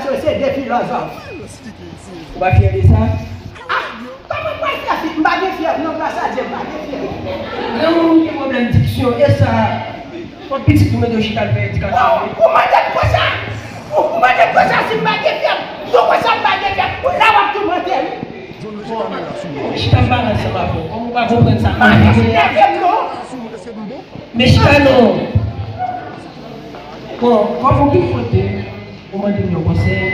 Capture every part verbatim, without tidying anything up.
Sosye de filozòf. Ou pa fyè de sa? Ah, kòman m pral fè fi? M pa gen fyèv non, gras a Dye, m pa gen fyèv. Granmoun gen pwoblèm diksyon, e sa, fòk pitit ou mete yo chita al fè edikasyon. Ou, ou mande m konsa? Ou, ou mande m konsa si m pa gen fyèv? Ou konsa m pa gen fyèv? Ou la w ap toumante m. Chita m pale ansanm avè w. Kòm ou pa konprann sa m ap di. Pa enève m non. Men chita non. Bon, kòm ou gen kote, ou mande m yon konsèy,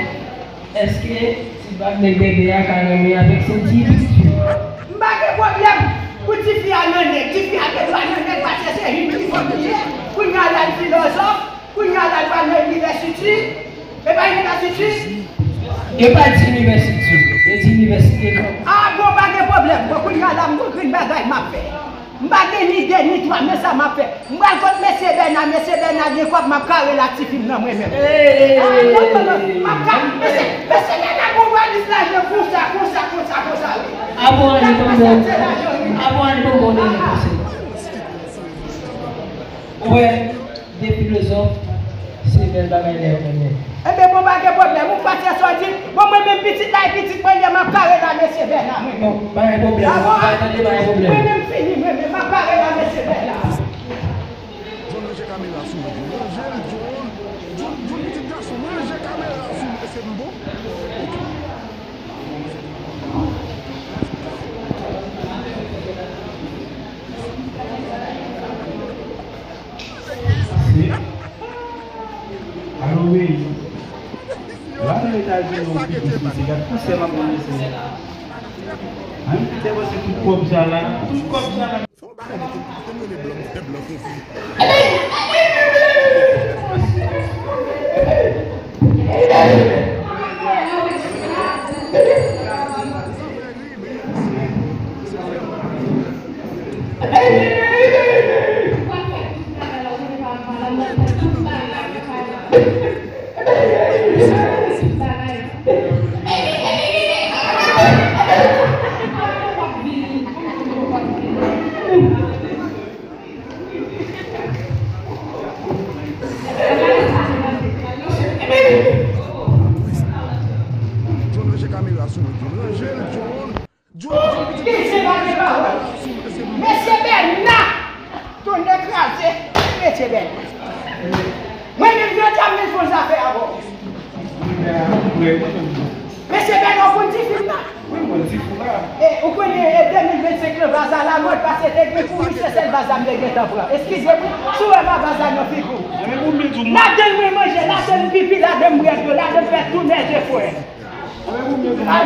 èske ti bag nèg bèbè a ka renmen avèk senti pitit fi? M pa gen pwoblèm pou tifi a nan nèg, tifi a gen dwa nan nèg paske se him ki fòm li ye. Kounye a la l filozòf, kounye a la l pral nan inivèsiti. E pa inivèsiti? Yo pa di inivèsiti, yo di inivèsite kan. Ah bon, pa gen pwoblèm. Bon, kounye a la m gon grenn bagay m ap fè. M pa gen ni de ni twa, men sa m ap fè. M pral kot mesye Bèna, mesye Bèna gen kòb, m ap kare l ak tifi m nan mwen menm. Ah, non, non, non. M ap ka, mesye, mesye Bèna gon valis lajan konsa, konsa, konsa, konsa, wi. Avan ale ban m bon, avan ale ban m bon dènye konsèy. Ou wè, de filozòf, se bèl bagay lè yo renmen. Enben, bon, pa gen pwoblèm. Ou pa fè sa w di, bon, mwen menm pitit la, e pitit mwen ye, m ap kare la, mesye Bèna, mwen menm. Bon, pa gen pwoblèm. Avan, pa tande, pa gen pwoblèm. Mwen menm fini, mwen menm, m ap kare la, mesye Bèna. John, ranje kamera sou mwen. Ranje l, John. John, John, pitit gason, ranje kamera sou mwen. Èske m bon? Se. Alo, wi. La nan Etazini, yon pi piti, gad pou sè m ap mande sè. An, te panse tout kòb sa la, tout kòb sa la. Fè yon bagay, mete, mete m rele blan, m fè blan konfizyon. John, ranje kamera sou mwen, John. Ranje l, John. John, John, pitit gason, ranje kamera sou mwen. Mesye Bèna tounen kraze mesye Bèna. Mwen menm jodi a m vin fè yon zafè avè w. Mesye Bèna, ou konn ti fi m nan? Wi, m konn ti fi w la. E, ou konnen, e, de mil vennsenk lan, vaz la lamòd, paske te gen pou wi, se sèl vaz la m te gentan pran. Eskize m wi, si w wè m a vaz la nan figi w. Ladan l mwen manje, ladan l pipi, ladan l bwè dlo, ladan l fè tou nèje fwè. A,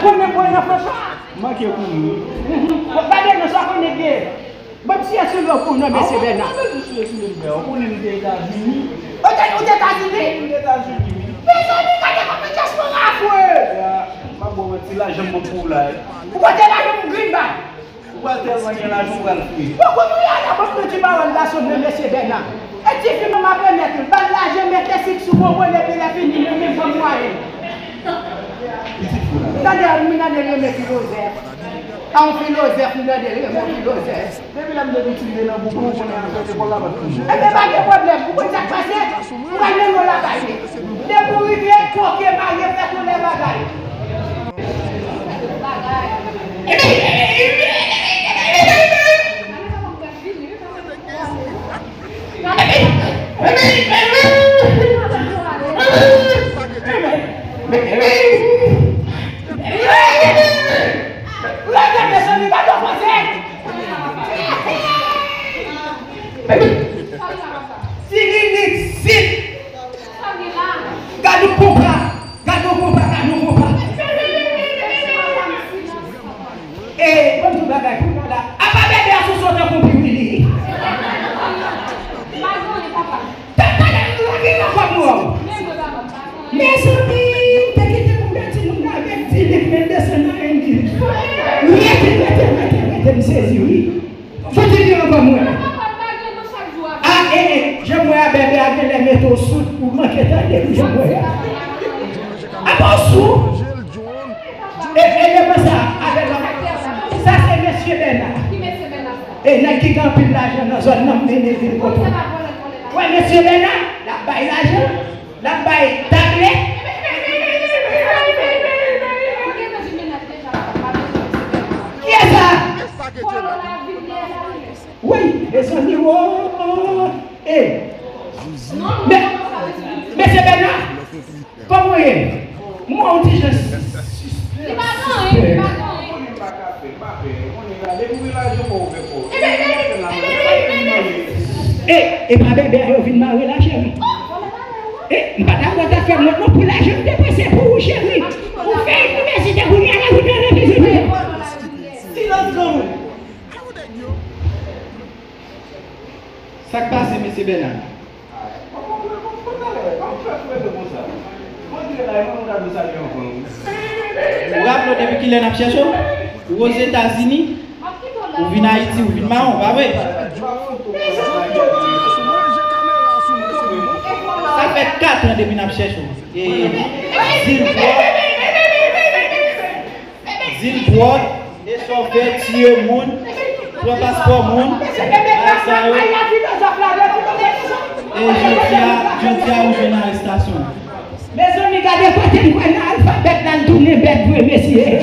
ou menm mwen nan fè sa. Manke kouri. Bon, gade non, sa konnen gen. Bon, m siye sou li pou non, mesye Bèna. Ou pa bezwen siye sou li, men ou konnen m te Etazini. Ou te, ou te Etazini? M te Etazini, wi. Mezanmi, gade kòman dyaspora afre! Ya, m pa ba w manti, lajan m pou w la. Ou pote lajan m greenback. Ou pral tèlman gen lajan, ou pral fre. Bon, kounye a la, bon, nou di pawòl gason m nan, mesye Bèna. E ti fi m nan m ap remèt ou l. Ba l lajan, mete sik sou bonbòn, epi lè fini, mwen menm ban m mwayen. Pitit fi w la. Tande, m tande l renmen filozèf. A yon filozèf, m tande l renmen yon filozèf. Depi lè m te piti, m te nan bouk, ou konnen afè lekòl la pa t toujou. Enben, pa gen pwoblèm. Ou konn sa k pase? Ou pral mennen w lakay li. Depi w rive, koke, marye, fè tout lè bagay. Tililit sit. Gad yon konpa, gad yon konpa, gad yon konpa. E, ban m di w bagay, kounye a la. Apa bebe a sou sou tankou Pi Wili. Tèt pa lè lage nan kòb nou an. Mezanmi, m te kite pou m pèdi moun nan avèk di liv, men m desann nan en liv. Rete, rete, rete, rete, m sezi, wi. Fout li ankò mwen. A, e, e, jan m wè a, bebe a genlè mete w soud pou manke tande wi, jan m wè a. Apa w sou? E, e, e, konsa, avè lòt. Sa se mesye Bèna. E, nèg ki gen anpil lajan nan zòn nan, m mennen l vin kote w. Wè mesye Bèna, l ap bay lajan, l ap bay tablèt. Wi, mezanmi, wo, e, men, mesye Bèna, kòman w ye? Mwen yon ti jan sispè. Li pa gen anyen, li pa gen anyen. E, e pa bebe a yo vin mare la, cheri. E, m pa ta konn ta fè mwen non pou lajan m depanse pou ou, cheri. Ou fè inivèsite kounye a la, ou te reflechi. Silans granmoun. Sa k pase, mesye Bèna? Ou raple w depi kilè n ap chèche w? Ou Ozetazini, ou vin Ayiti, ou vin mawon, pa vre? Sa fè kat an depi n ap chèche w. E, zil pwòp. Zil pwòp, e sa w fè, tiye moun, pran paspò moun, bagay sa yo. E jodi a, jodi a ou jwenn arestasyon. Mezanmi, gade kote m kwè nan alfabèt la, l tounen bèt vre, mesye. M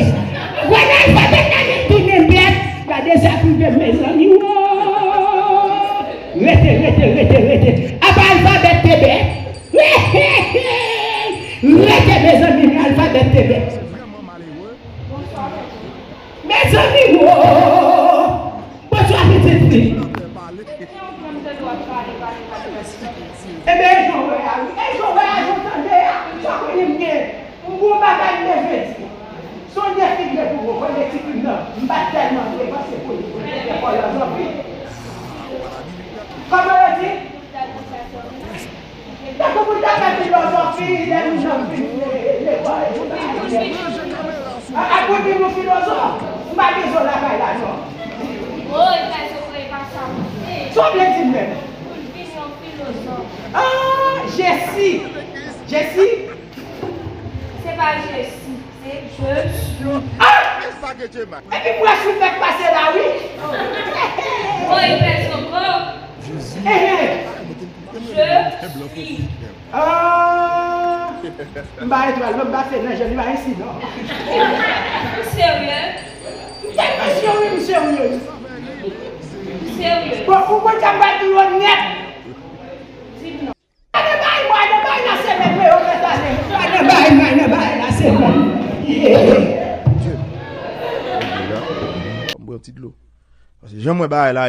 kwè nan alfabèt la, l tounen bèt. Gade sa k rive m, mezanmi, wo. Rete, rete, rete, rete. Apa alfabèt te bèt? Rete, mezanmi, men alfabèt te bèt. Mezanmi, wo! Bonswa, pitit fi. Ebyen, e jan w wè a, wi. E jan w wè a, jan w tande a. Sa konnen m gen. M gon bagay m bezwen di. Se yon defi m gen pou ou, konnen ti fi m nan. M pa t tèlman vle panse pou li, pou l te fè kòlòz anpil. Kòman yo di? Tankou pou l ta fè filozofi, lè nou nan fin lekòl. A, a, pou di nou filozof, m pa bezwen w lakay la, non. Woy, pèsonn, e pa sa pou di. Sa w vle di m menm? Pou l vin yon filozof. Ah, Jesi! Jesi! Se pa Jesi, se Jesu. Ah! Epi m wè sou tèt pase la, wi. Woy, pèsonn, ko. Ehe. Je suis. Ah! M ba etwal, non, m ba se nan je, li pa ensi, non. Ou serye? M tèlman serye, m serye. Ou serye? Bon, ou konn sa m pral di yo nèt. Di m non. Pa gen bagay, pa gen bagay nan semèn, men yo mèt ale. Pa gen bagay, pa gen bagay nan semèn. Yeah. M pran ti dlo. Paske jan m wè bagay la,